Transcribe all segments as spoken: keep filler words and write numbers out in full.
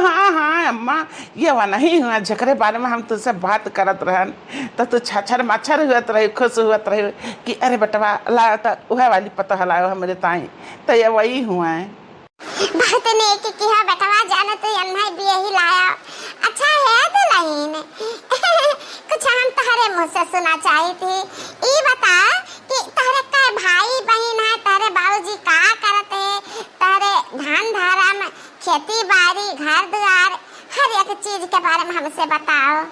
हाँ, हाँ, अम्मा, ये वनही हुआ, जेकरे बारे में हम तुझसे बात करत रहन, त तू छछर मच्छर हुअत रही, खुश हुअत रही कि अरे बेटवा, लायो त उहे वाली पतोह लायो हमरे ताई, त ये वही हुआ है। बहुत नेक किहा बेटवा, जाने तू एन्है बियही लाया। अच्छा हे दुलहिन, कुछ हम तहरे मुँह से सुना चाही थी। ई बता कि तहरे कै भाई बहिन है, तहरे बाबूजी का करत है, तहरे धान धरम, खेती बारी, घर दुआर, हर एक चीज के बारे में हमसे बताओ।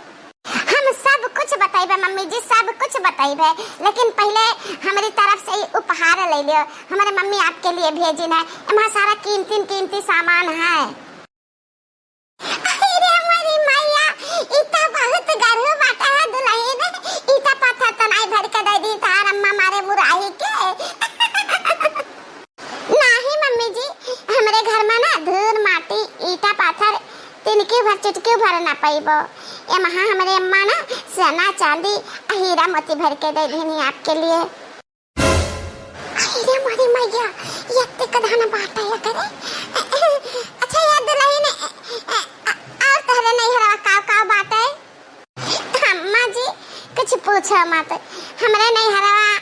हम सब कुछ बतइबे मम्मी जी, सब कुछ बतइबे, लेकिन पहिले हमरी तरफ से ई उपहार ले लियो। हमरे मम्मी आपके लिए भेजिन है, एमा सारा कीमती कीमती सामान है। अरे मोरी मैया, ई त बहुत गरहू बाटे है दुलहिन, ई त पत्थर त नाई भर के दे दी तार अम्मा मारे मुराही के। नाही मम्मी जी, हमरे घर में ना धूर माटी, ईटा पाथर, तिनकी भर चुटकी भर ना पइबो। एमहा हमरे अम्मा ना सोना चांदी आ हीरा मोती भर के दे देनी आपके लिए। अरे मोरी मैया, ये एत्ते कधाना बाटे करे। अच्छा ये दुलहिन, और तहरे नैहरवा काव काव बाटे? अम्मा जी, कुछ पूछो मत। हमरे नैहरवा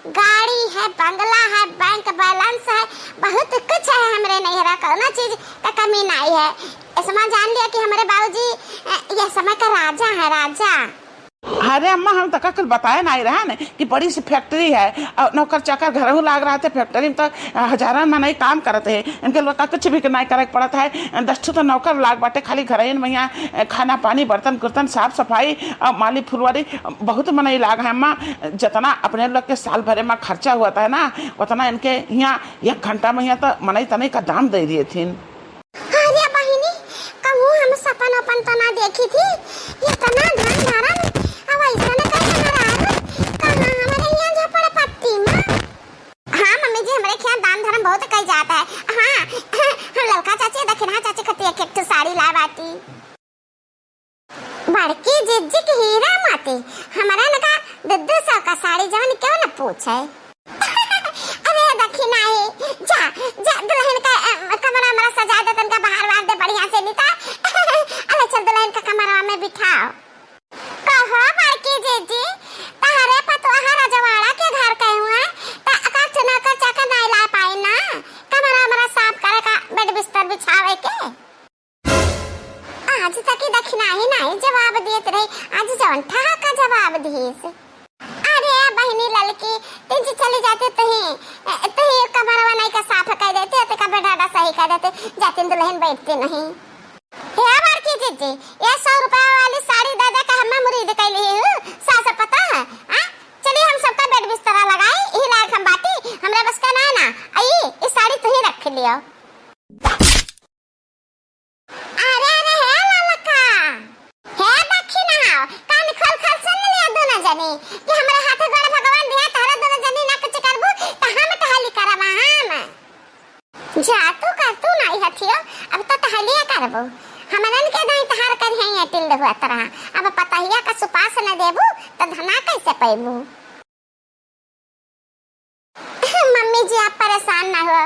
गाड़ी है, बंगला है, बैंक बैलेंस है, बहुत कुछ है हमरे नैहरा, कौनो चीज का कमी नाई है। इसमा जान लिया कि हमरे बाबूजी, अ, यह समय का राजा है, राजा। अरे अम्मा, हम तका कुल बताए नाई रहन कि बड़ी सी फैक्ट्री है और नौकर चाकर घरहू लाग रहा थे। फैक्ट्री में तो हजारन मनई काम करत है, इनके लोग का कुछ भी नाई करे के पड़त है। दस ठो तो नौकर लाग बाटे, खाली घरइन में यहाँ खाना पानी, बर्तन कुर्तन, साफ सफाई, अ, माली फुलवारी, बहुत मनई लाग है अम्मा। जितना अपने लोग के साल भरे में खर्चा हुआ था ना, उतना इनके यहाँ एक घंटा में यहाँ तो मनई तनई का दाम दे दिए थीन। अरे बहिनी, कहूँ हम सपन ओपन तो ना देखी थी, इतना धन धरम, अब ऐसा न कहीं हमारा, कहाँ हमारे यहाँ झोपड़पट्टी में। हाँ मम्मी जी, हमरे ख्याल दान धर्म बहुत कई जात है। हाँ, हम ललका चाची, दखिनहा चाची खातिर एक एक ठो साड़ी लाए बाटी। बड़की जिज्जी के हीरा मोती, हमरा लगा दू दू सौ का साड़ी जवन क्यों न पूछे। अरे दखिनहा, जा, जा दुलहिन का, अ, कमरा हमरा सजा दे, तनका बहार वार दे बढ़िया से, नहीं तो अरे चल दुलहिन का कमरा में बिठाओ। कहो बड़की जिज्जी, तहरे पतोहा रजवाड़ा के घर के हुए, त का चुना का चाकर नाई ला पाई ना? कमरा हमरा साफ करे का, बेड बिस्तर बिछावे के। आज तक ही दखिनहा ही नाई जवाब दियत रही, आज जवन ठहा का जवाब दिहिस। अरे बहिनी ललकी, तुझे चली जाते तुही, तुही कमरवा नाई का साफ कर देते, ते का बेड सही कर देते, जातिन दुलहिन बैठते नहीं। हे बड़की जिज्जी, ये सौ रुपया वाली साड़ी दे दे के हमें मुरीद कैली हूँ, सास पता है, आ? चलिए हम सबका बेड बिस्तरा लगाई, यही लायक हम बाटी, हमरे बस का ना है ना, आई, ई साड़ी तुही रख लियो। अरे, अरे, हे ललका, हे दखिनहा, कान खोल खोल सुन लियो दोनों जनी, कि हमरे हाथे गोड़ भगवान दिया, तहरा दोनों जनी ना कुछ करबू, त हम टहली करब हम। जा तू कर, तू नाई हथियो, अब तो टहलिया करबू। हमरन के दाई तहार करिहैं ये टिल्ड हुआ तरह। अब पतहिया का सुपास न देबू, त धना कैसे पैबू? मम्मी जी, आप परेशान ना हो,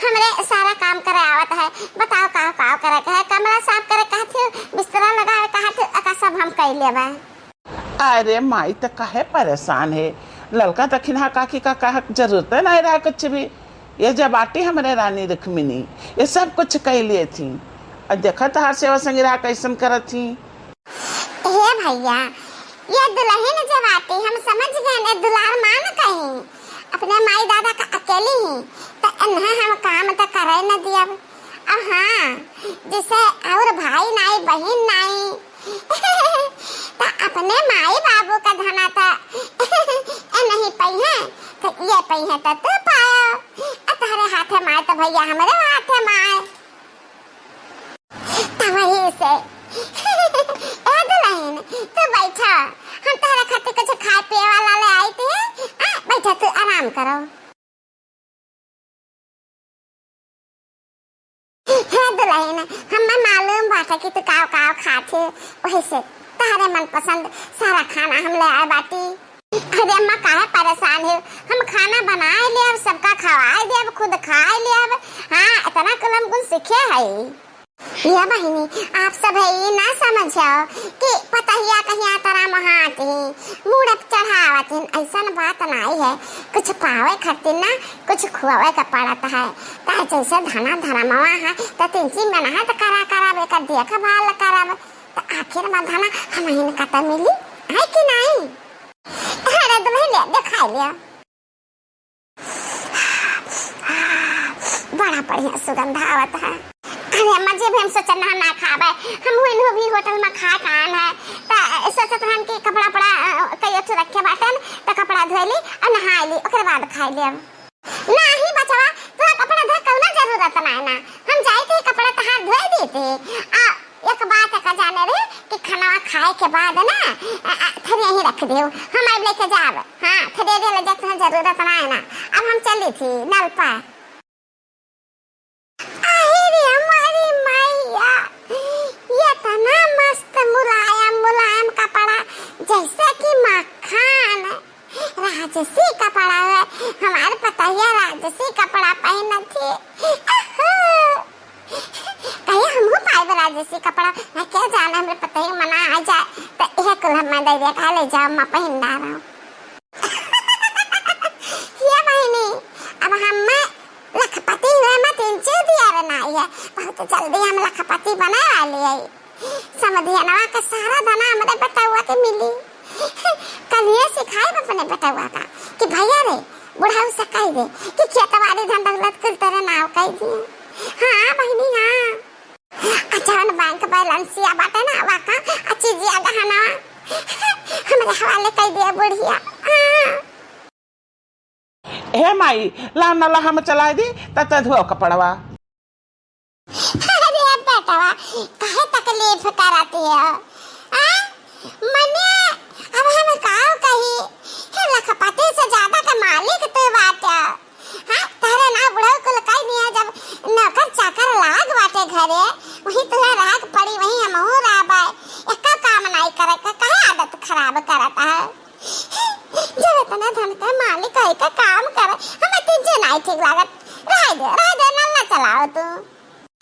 हमरे सारा काम करे आवत है। बताओ, का, का करे के है? कमरा साफ करे कहत हो, बिस्तरा लगावे कहत हो, एका सब हम कई लेबे। अरे माई, त काहे परेशान है? ललका दखिनहा काकी का कहे के जरूरत नहीं रहा कुछ भी। ये जब आटी हमरे रानी रुक्मिणी, ये सब कुछ कई लिए थी। अब देखा तहार सेवा संगी रहा कैसन करत थी। हे भैया, ये दुलहिन जब आटी हम समझ गए ने दुलार मान कहीं। अपने माई दादा का अकेली ही, त इन्हें हम काम त करे न दियब। अब हाँ, जैसे और भाई नाई, बहिन नाई, त अपने माई बाबू का धना त ए नहीं पइहे, त ये पइहे त तू पायो। आ तहरे हाथे माय त भैया हमरे हाथे माय। त वही से, ए दुलहिन, तू बैठा, हम तहरे खातिर कुछ खाए पिए वाला ले आई थी। आ, बैठा, तू आराम करो। हे दुलहिन, हमें मालूम बाटे कि तू काव काव खात है, वही से तहरे मनपसंद सारा खाना हम ले आए बाटी। अरे अम्मा, काहे परेशान है? हम खाना बनाए लेब, सबका खवाए देब, खुद खाए लेब। हाँ, इतना कुल हम गुण सीखे हई। ये बहिनी, आप सब ई ना समझो कि पतहिया कहिया तरा महात ही, मूड़ चढ़ावत ही, ऐसन बात नाई है। कुछ पावे खातिर ना, कुछ खुआवे के पड़त है। त जैसे धना धर्मवा है, त तिनची मेहनत करा करब, एकर देखभाल करब, त आखिर में धना हमहिन का त मिली, है कि नाई? अरे दुल्हन ले, दिखाई लिया। बड़ा बढ़िया सुगंध आवत है। अरे अम्मा जी, अभी हम सोचन ना, ना खाबे, हम हुइन हो भी होटल में खा के आन है, त सोचत रहन कि कपड़ा पड़ा, अ, कई ठो रखे बाटन, त कपड़ा धोए ली और नहाए ली, ओकरे बाद खाए लेब। नाही बचवा, तोरा कपड़ा धोए कौनो जरूरत ना है ना, हम जाए के कपड़ा तहार धोए देते। आ एक बात का जाने रे कि खाना खाए के बाद ना, अ, अ, थोड़े यहीं रख देउ, हम अब लेके जाब। हाँ, थोड़े देर ले जाते हैं, जरूरत ना है ना। अब हम चली थी नल पर। अरे रे हमारी मैया, ये इतना मस्त मुलायम मुलायम कपड़ा, जैसे कि मक्खन। राजसी कपड़ा है, हमार पतैया राजसी कपड़ा पहनत ही। अहो! कहिया हमहू पाइब राजसी कपड़ा? ना के जाने हमरे पतैया मना आ जाए, त इहे कुल हम दे दे, कहा ले जाओ, मैं पहन डालो। ये बहिनी, अब हम लखपति हुए मत इंचे दिया रे ना, ये बहुत जल्दी हम लखपति बने वाली है। समधियनवा के सारा धना हमरे बेटउआ के मिली। कलिए सिखाइब अपने बेटउआ का कि भैया रे, बुढ़ऊ से कह दे कि खेतवारी धन दौलत कुल तेरे नाव कह दिए। हाँ बहिनी, हाँ। आ जौन बैंक बैलेंसिया बाटे ना, वा का, आ चीजिया गहना, हमरे हवाले कह दिए बुढ़िया। हाँ। हे माई, ला नला हम चलाए दी, त ते धो कपड़वा। अरे बेटवा, काहे तकलीफ करत हो? आ? मने, अब हम काव कही? हे लखपति से ज्यादा के मालिक तू बाटे। हाँ, तहरे ना बुढ़ऊ कुल कह दिया, जब नौकर चाकर लाग बाटे घरे, वहीं तुहे राग पड़ी, वहीं हमहू रहबे। एक्का काम नाई करे के, काहे आदत खराब करत है? जब इतना धन के मालिक है के काम करे, हमें तिनचे नाई ठीक लागत। रह दे, रह दे, नल ना चलाओ तू।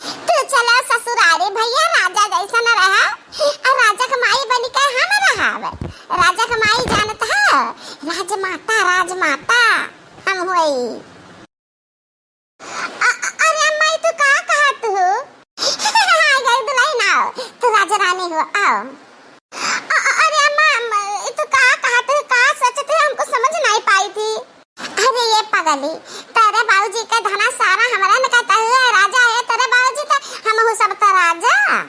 तू चलो ससुरारी भैया, राजा जैसन रहा, और राजा के माई बनी के हम रहब। राजा के माई जानत है, राजमाता, राजमाता हम होई। अ-, अ-, अरे अम्मा, ई तू का कहत हो? आ गई दुल्हन, आओ, तू राजा रानी हो, आओ। अ-, अ-, अरे अम्मा, अम्मा, ई तू का कहत हो, का सोचत हो, हमको समझ नहीं पाई थी। अरे ये पगली, तेरे बाबूजी के धना सारा हमरा न कहता है, राजा है तेरे बाबूजी के, हमहू सब तो राजा।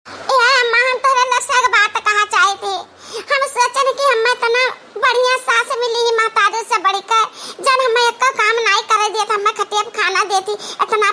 ए अम्मा, हम तोहरे लसक बात कहा चाहत ही। हम सोचन कि हमें इतना बढ़िया सास मिली ही महतारी से बढ़ के, जन हमें एको काम नाई करे देत, हमें खटिया पे खाना देती, इतना